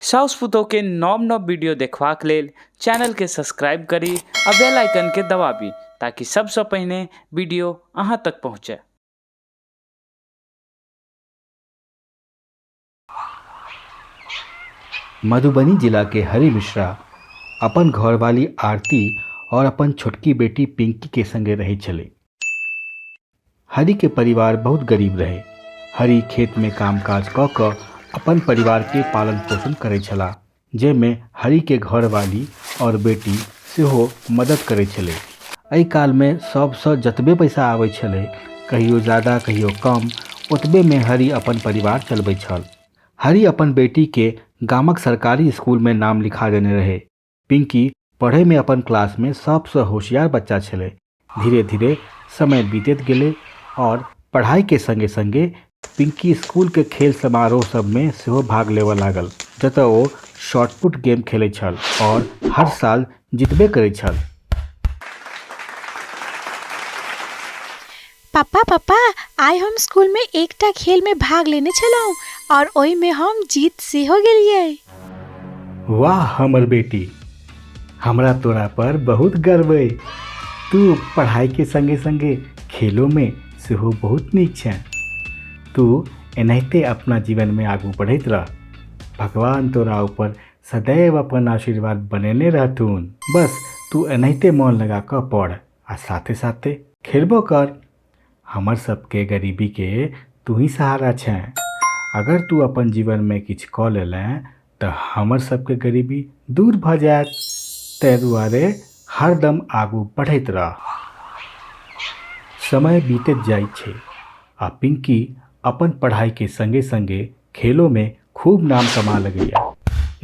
साउस पुतोह के नव नव वीडियो देखबाक लेल चैनल के सब्सक्राइब करी आ बेल आइकन के दबाबी ताकि सबसँ पहिने वीडियो अहाँ तक पहुँचे। मधुबनी जिला के हरि मिश्रा अपन घरवाली आरती और अपन छोटकी बेटी पिंकी के संगे रहै छलै। हरि के परिवार बहुत गरीब रहे। हरि खेत में काम काज कऽ कऽ अपन परिवार के पालन पोषण करै छलाह, जाहिमे हरि के घरवाली और बेटी सेहो मदद करै छलै। एहि काल में सबसँ जतबे पैसा आबै छलै, कहियो ज्यादा कहियो कम, ओतबे में हरि अपन परिवार चलबै छल। हरि अपन बेटी के गामक सरकारी स्कूल में नाम लिखा देने रहे। पिंकी पढ़े में अपन क्लास में सबसँ होशियार बच्चा छलै। धीरे धीरे समय बीतैत गेलै और पढ़ाई के संगे संगे पिंकी स्कूल के खेल समारोह सब में सेहो भाग लेबऽ लागल, जतऽ ओ शॉटपुट गेम खेलै छल और हर साल जितबे करै छल। पापा पापा, आइ हम स्कूल में एकटा खेल में भाग लेने छलहुँ और ओहि में हम जीत सेहो गेलियै। वाह हमर बेटी, हमरा तोरा पर बहुत गर्व अइ। तू पढ़ाई के संगे संगे खेलो में सेहो बहुत नीक छें। तू एनाहिते अपना जीवन में आगू बढ़ैत रह। भगवान तोरा ऊपर सदैव अपन आशीर्वाद बनेने रहथुन। बस तू एनाहिते मन लगा कऽ पढ़ आ साथे साथे खेलबो कर। हमर सबके गरीबी के तू ही सहारा छें। अगर तू अपन जीवन में किछु कऽ लेलें तऽ हमर सबके गरीबी दूर भऽ जायत। ताहि दुआरे हरदम आगू बढ़ैत रह। समय बीतैत जाइत छै आ पिंकी अपन पढ़ाई के संगे संगे खेलो में खूब नाम कमा लगैया।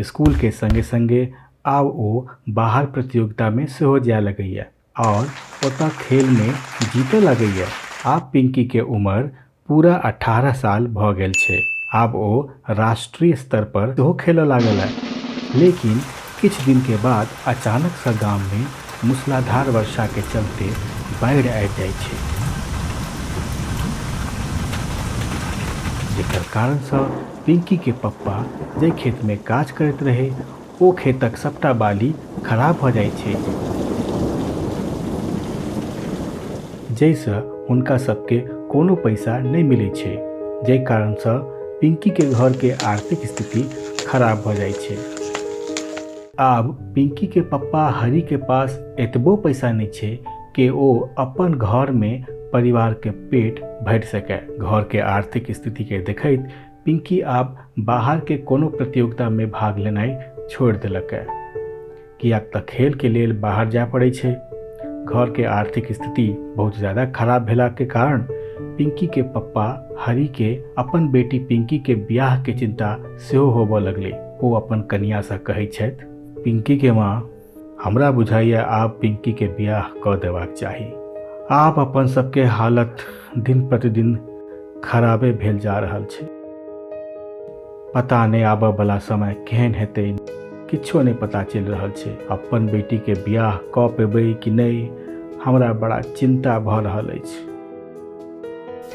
स्कूल के संगे संगे आब ओ बाहर प्रतियोगिता में सेहो जाय लगैया और ओतऽ खेल में जीतऽ लगैया। आब पिंकी के उम्र पूरा 18 साल भऽ गेल छै। आब ओ राष्ट्रीय स्तर पर सेहो खेलऽ लागल है। लेकिन किछु दिन के बाद अचानक सँ गाम में मूसलाधार वर्षा के चलते बाढ़ि आबि जाइ छै, जेकर कारण सँ पिंकी के पप्पा जाहि खेत में काज करैत रहे ओ खेतक सबटा बाली खराब भऽ जाइ छै, जाहिसँ हुनका सबके कोनो पैसा नहि मिलै छै, जाहि कारणसँ पिंकी के घर के आर्थिक स्थिति खराब भऽ जाइ छै। आब पिंकी के पप्पा हरि के पास एतबो पैसा नहि छै कि ओ अपन घर में परिवार के पेट भरि सकै। घर के आर्थिक स्थिति के देखैत पिंकी आब बाहर के कोनो प्रतियोगिता में भाग लेनाइ छोड़ि देलक है, कियाक तऽ खेल के लेल बाहर जाय पड़ै छै। घर के आर्थिक स्थिति बहुत ज़्यादा खराब भेला के कारण पिंकी के पप्पा हरि के अपन बेटी पिंकी के ब्याह के चिंता सेहो होबऽ लगलै। ओ अपन कनिया सँ कहै छथि, पिंकी के माँ, हमरा बुझाइए आब पिंकी के ब्याह कऽ देबाक चाही। आब अपन सबके हालत दिन प्रतिदिन खराबे भेल जा रहल छै। पता नहि आबऽ वाला समय केहन हेतै, किछो नहि पता चलि रहल छै। अपन बेटी के ब्याह कऽ पेबै कि नहि, हमरा बड़ा चिंता भऽ रहल अछि।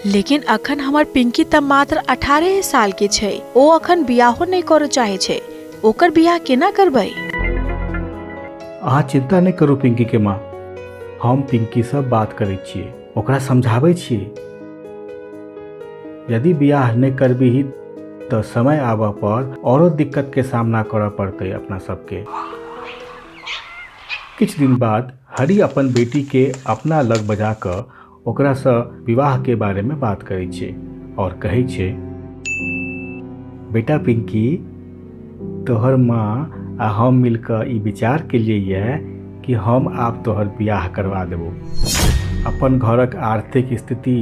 लेकिन अखन हमर पिंकी तऽ मात्र 18 साल के छै, ओ अखन बियाहो नहि करऽ चाहे छै, ओकर बियाह केना करबै? अहाँ चिंता नहि करू पिंकी के माँ, हम पिंकी सँ बात करै छियै, ओकरा समझाबै छियै। यदि बियाह नहि करबिही तऽ समय आबऽ पर औरो दिक्कत के सामना करऽ पड़तै अपना सबके। किछु दिन बाद हरि अपन बेटी के अपना लग बजा कऽ ओकरासँ विवाह के बारे में बात करै छै और कहै छै, बेटा पिंकी, तोहर माँ आ हम मिल कऽ ई विचार केलियै ये कि हम आब तोहर बियाह करवा देबो। अपन घरक आर्थिक स्थिति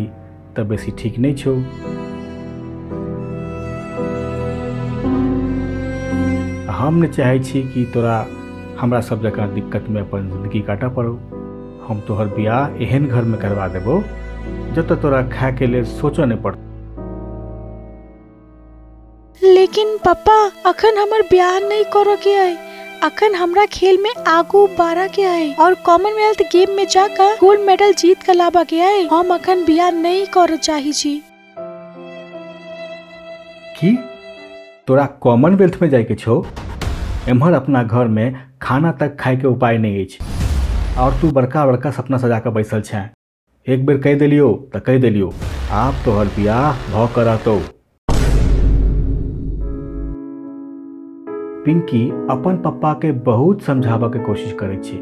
तऽ बेसी ठीक नहि छौ। हम नहि चाहै छी कि तोरा हमरा सब जकाँ दिक्कतमे अपन जिंदगी काटऽ पड़ौ। हम तोहर बियाह एहन घरमे करवा देबो जतऽ तोरा खायके लेल सोचऽ नहि पड़तौ। लेकिन पप्पा, अखन हमर ब्याह नहीं करऽ के अइ। अखन हमरा खेल में आगू बढ़ऽ के अइ और कॉमनवेल्थ गेम में जाकर गोल्ड मेडल जीत के लाबऽ के अइ। हम अखन ब्याह नहीं करऽ चाही छी। की? तोरा कॉमनवेल्थमे जाइके छौ, एम्हर अपना घरमे खाना तक खाइके उपाय नहि अछि आओर तू बड़का बड़का सपना सजा कऽ बैसल छेँ। एक बेर कहि देलियौ तऽ कहि देलियौ, आब तोहर बियाह भऽ कऽ रहतौ। पिंकी अपन पप्पाके बहुत समझाबऽके कोशिश करै छै,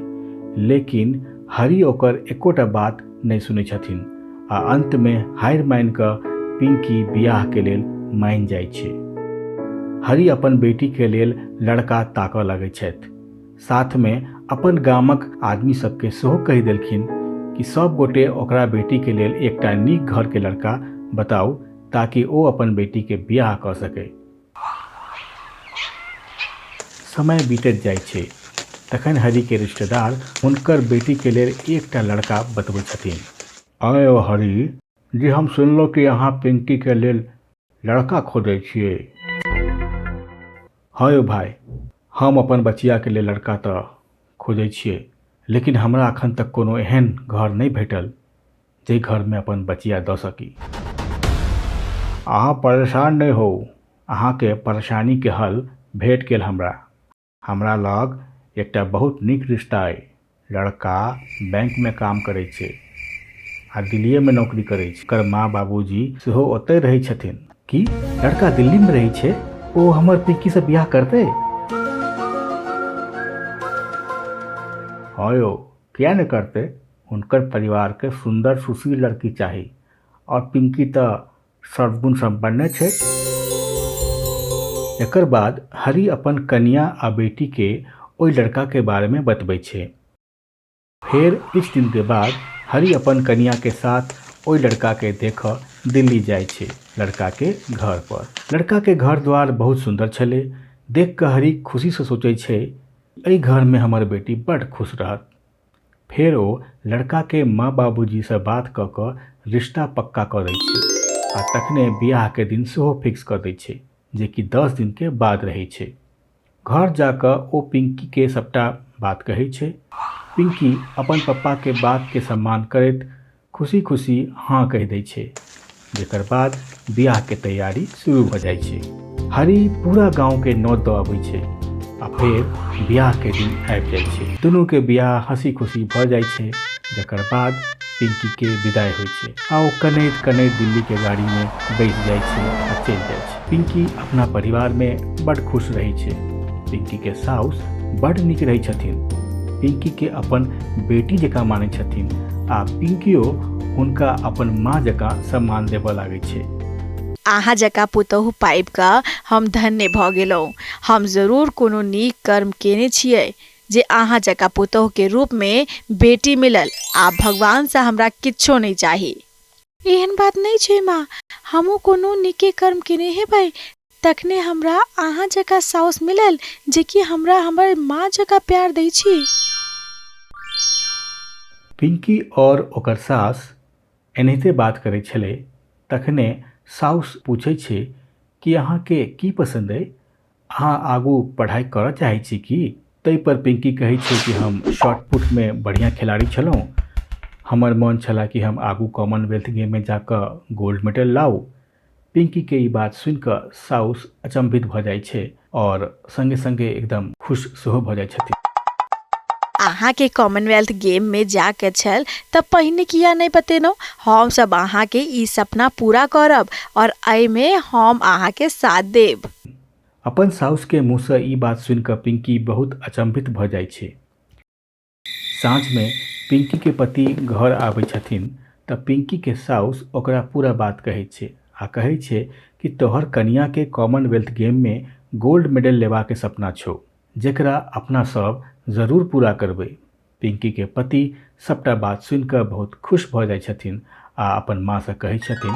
लेकिन हरि ओकर एकोटा बात नहि सुनै छथिन आ अन्तमे हारि मानि कऽ पिंकी बियाहके लेल मानि जाइ छै। हरि अपन बेटीके लेल लड़का ताकऽ लगै छथि। साथमे अपन गामक आदमी सबके सेहो कहि देलखिन कि सब गोटे ओकरा बेटीके लेल एकटा नीक घरके लड़का बताउ ताकि ओ अपन बेटीके बियाह कऽ सकै। समय बीतैत जाइ छै। तखन हरिके रिश्तेदार हुनकर बेटीके लेल एकटा लड़का बतबै छथिन। आँय यौ हरि जी, हम सुनलहुँ कि अहाँ पिंकीके लेल लड़का खोजै छियै। हँ यौ भाय, हम अपन बचियाके लेल लड़का तऽ खोजै छियै, लेकिन हमरा अखन तक कोनो एहन घर नहि भेटल जाहि घरमे अपन बचिया दऽ सकी। अहाँ परेशान नहि होउ, अहाँके परेशानीके हल भेट गेल हमरा। हमरा लग एकटा बहुत नीक रिश्ता अइ। लड़का बैंकमे काम करै छै आ दिल्लीएमे नौकरी करै छै। ओकर माँ बाबूजी सेहो ओतहि रहै छथिन। की लड़का दिल्लीमे रहै छै? ओ हमर पिंकीसँ बियाह करतै? हँ यौ, किया नहि करतै? हुनकर परिवारके सुन्दर सुशील लड़की चाही आओर पिंकी तऽ सर्वगुण सम्पन्ने छै। एकर बाद हरि अपन कनिया आ बेटी के ओहि लड़का के बारे में बतबै छै। फेर किछु दिन के बाद हरि अपन कनिया के साथ ओहि लड़का के देखऽ दिल्ली जाइ छै लड़का के घर पर। लड़का के घर द्वार बहुत सुंदर छलै। देख कऽ हरि खुशी से सोचै छै, एहि घर में हमर बेटी बड्ड खुश रहत। फेर ओ लड़काके माँ बाबूजीसँ बात कऽ कऽ रिश्ता पक्का कऽ दै छै आ तखने बियाहके दिन सेहो फिक्स कऽ दै छै, जेकि 10 दिनके बाद रहै छै। घर जा कऽ ओ पिंकीके सभटा बात कहै छै। पिंकी अपन पप्पाके बातके सम्मान करैत खुशी खुशी हाँ कहि दै छै, जकर बाद बियाहके तैयारी शुरू भऽ जाइ छै। हरि पूरा गाँवके नोत दऽ अबै छै आ फेर बियाहके दिन आबि जाइ छै। दुनूके बियाह हँसी खुशी भऽ जाइ छै, जकर बाद पिंकीके विदाई होइ छै आ ओ कनैत कनैत दिल्लीके गाड़ीमे बैस जाइ छै आ चलि जाइ छै। पिंकी अपना परिवारमे बड्ड खुश रहै छै। पिंकीके साउस बड्ड नीक रहै छथिन। पिंकीके अपन बेटी जकाँ मानै छथिन आ पिंकियो हुनका अपन माँ जकाँ सम्मान देबऽ लागै छै। अहाँ जकाँ पुतोहु पाबि कऽ हम धन्य भऽ गेलहुँ। हम जरूर कोनो नीक कर्म केने छियै जे अहाँ जकाँ पुतोहुके रूपमे बेटी मिलल। आब भगवानसँ हमरा किच्छो नहि चाही। एहन बात नहि छै माँ, हमहूँ कोनो नीके कर्म केने हेबै तखने हमरा अहाँ जकाँ साउस मिलल जे कि हमरा हमर माँ जकाँ प्यार दै छी। पिंकी आओर ओकर सास एनाहिते बात करै छलै तखने साउस पूछै छै कि अहाँके की पसन्द अइ? अहाँ आगू पढ़ाइ करऽ चाहै छी की? ताहिपर पिंकी कहै छै कि हम शॉर्ट पुटमे बढ़िआँ खेलाड़ी छलहुँ, हमर मन छलए कि हम आगू कॉमनवेल्थ गेममे जा कऽ गोल्ड मेडल लाउ। पिंकीके ई बात सुनि कऽ साउस अचम्भित भऽ जाइ छै आओर सङ्गे सङ्गे एकदम खुश सेहो भऽ जाइ छथिन। अहाँके कॉमनवेल्थ गेममे जाके छल तऽ पहिने किया नहि बतेलहुँ? हमसभ अहाँके ई सपना पूरा करब आओर एहिमे हम अहाँके साथ देब। अपन साउसके मुँहसँ ई बात सुनि कऽ पिंकी बहुत अचम्भित भऽ जाइ छै। साँझमे पिंकीके पति घर आबै छथिन तऽ पिंकीके साउस ओकरा पूरा बात कहै छै आ कहै छै कि तोहर कनियाँके कॉमनवेल्थ गेममे गोल्ड मेडल लेबाके सपना छौ, जकरा अपना सब जरूर पूरा करबै। पिंकीके पति सबटा बात सुनि कऽ बहुत खुश भऽ जाइ छथिन आ अपन माँसँ कहै छथिन,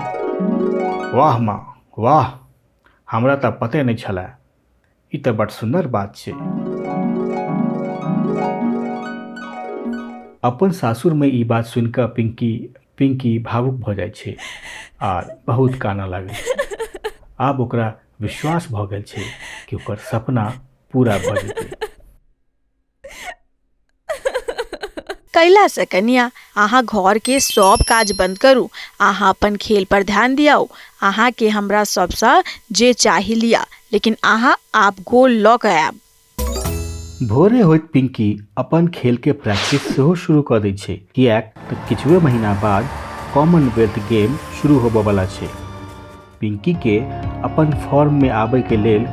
वाह माँ वाह, हमरा तऽ पते नहि छलए, ई तऽ बड़ सुन्दर बात छै। अपन सासुरमे ई बात सुनि कऽ पिंकी पिंकी भावुक भऽ जाइ छै आ बहुत कानऽ लागै छै। आब ओकरा विश्वास भऽ गेल छै कि ओकर सपना पूरा भऽ जेतै। कैला से कनिया अहाँ घरके सब काज बंद करू, अहाँ अपन खेल पर ध्यान दियाउ। अहाँके हमरा सबसँ जे चाही लिअ, लेकिन अहाँ आब गोल्ड लऽ कऽ आयब। भोरे होइत पिंकी अपन खेलके प्रैक्टिस सेहो शुरू कऽ दै छै, किएक तऽ किछुए महीना बाद कॉमनवेल्थ गेम शुरू होबऽवला छै। पिंकीके अपन फॉर्ममे आबैके लेल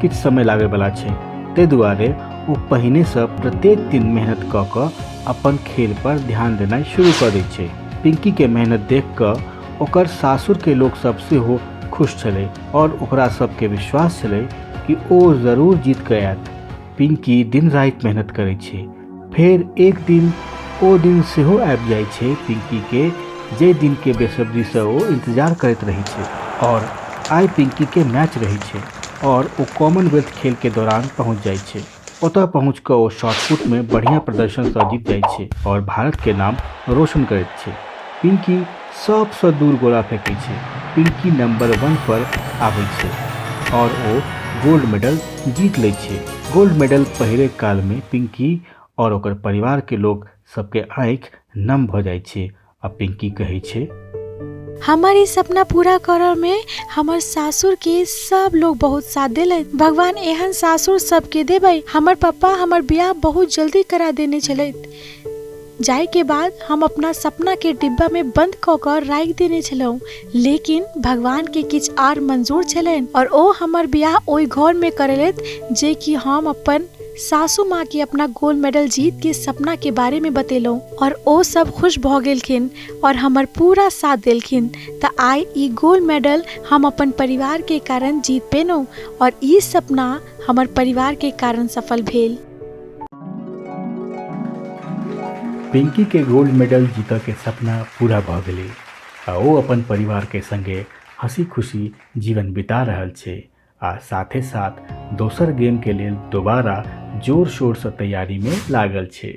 किछु समय लागैवला छै, ताहि दुआरे ओ पहिनेसँ प्रत्येक दिन मेहनत कऽ कऽ अपन खेल पर ध्यान देनाइ शुरू कऽ दै छै। पिंकीके मेहनत देख कऽ ओकर सासुरके लोकसभ सेहो खुश छलै आओर ओकरा सबके विश्वास छलै कि ओ जरूर जीत कऽ आयत। पिंकी दिन राति मेहनत करै छै। फेर एक दिन ओ दिन सेहो आबि जाइ छै पिंकीके, जाहि दिनके बेसब्रीसँ ओ इंतजार करैत रहै छै। आओर आइ पिंकीके मैच रहै छै आओर ओ कॉमनवेल्थ खेलके दौरान पहुँच जाइ छै। ओतऽ पहुँच कऽ ओ शॉटपुटमे बढ़िया प्रदर्शनसँ जीत जाइ छै आओर भारतके नाम रोशन करैत छै। पिंकी सबसँ दूर गोला फेंकै छै। पिंकी नंबर 1 पर आबै छै आओर ओ गोल्ड मेडल जीत लै छै। गोल्ड मेडल पहिरै कालमे पिंकी आओर ओकर परिवारके लोक सबके आँखि नम भऽ जाइ छै आ पिंकी कहै छै, हमर ई सपना पूरा करऽ में हमर सासुर के सब लोग बहुत साथ देलथि। भगवान एहन सासुर सबके देबै। हमर पप्पा हमर बियाह बहुत जल्दी करा देने छलथि, जाहि के बाद हम अपना सपना के डिब्बा में बंद कऽ कऽ राखि देने छलहुँ, लेकिन भगवान के किछु आर मंजूर छलनि और ओ हमर बियाह ओहि घर में करेलथि जे कि हम अपन सासू माँ के अपना गोल्ड मेडल जीत के सपना के बारे में बतेलहुँ और ओ सब खुश भऽ गेलखिन और हमर पूरा साथ देलखिन। तऽ आइ ई गोल्ड मेडल हम अपन परिवार के कारण जीत पेलहुँ और ई सपना हमर परिवार के कारण सफल भेल। पिंकी के गोल्ड मेडल जीतऽ के सपना पूरा भऽ गेलै आ ओ अपन परिवार के संगे हंसी खुशी जीवन बिता रहल छै आ साथे साथ दोसर गेम के लेल दोबारा जोर शोर सँ तैयारी में लागल छै।